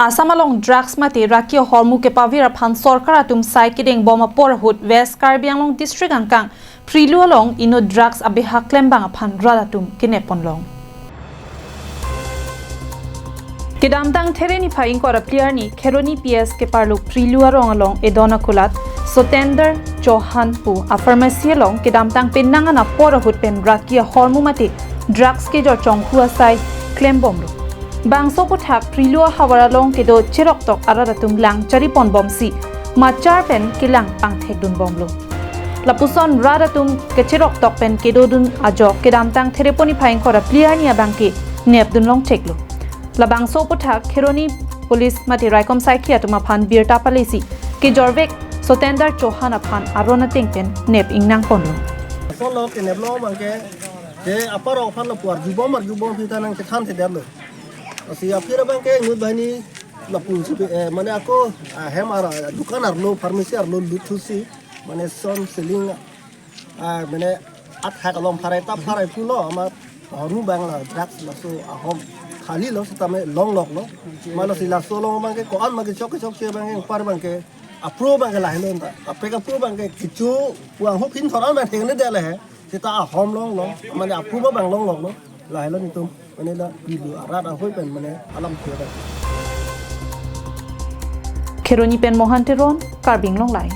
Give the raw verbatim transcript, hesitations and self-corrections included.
Assam along drugs mate raki ahormu kepavir aphan sorkar atum sai kedeng bom apor ahut West Karbi Anglong district angkang Prilu along inut drugs abehak klembang aphan rat atum kenep ponlong. Kedamtang There niphai ingkoi ra phli arni Kheroni P S keparlo Prilu arong along edon akulat Sotender Chauhan pu a pharmacy along kedamtang penang an apor ahut pen raki ahormu mate drugs kejor chonghu asai klembomlo. Bangso aphuthak Prilu ahavar along kedo cheroktok arat atum lang chari ponbomsi machar pen kelang pangthekdunbomlo. Lapuson rat atum kecheroktok pen kedodun ajok kedamtang There niphai ingkoi ra phli arni abangke nepdunlong theklo. Labangso aphuthak Kheroni Police mate raikom saikhi atum aphan birta palesi kejorvek Sotender Chauhan aphan aron ateng pen nep ingnang ponlo. Lapuson lo kenep lo abangke, je apar aphan lapu arjubom arjubom kita nangkethan thedetlo. Lasi aphi abangke inut banghini lapu si, eh, mane ako, ah, hem ara dukan arlo, pharmacy arlo lut thusi, mane son selling, ah, mane athak along pharai ta pharai pulo, ama ahormu abang la drugs laso ahom khalilo sitame longloklo. Mane si laso along abangke ko-an abangke chok chokche abangke apar abangke apro abangke lahelo ta. Apek apro abangke kecho puang huk hin thoran abang thengne dele he. Sita ahom longlo, mane apro abang longloklo. Lahelo netum, mane la Prilu arat ahoi pen mane alam kiada. Kheroni pen Mohan Teron, Karbi Anglong Live.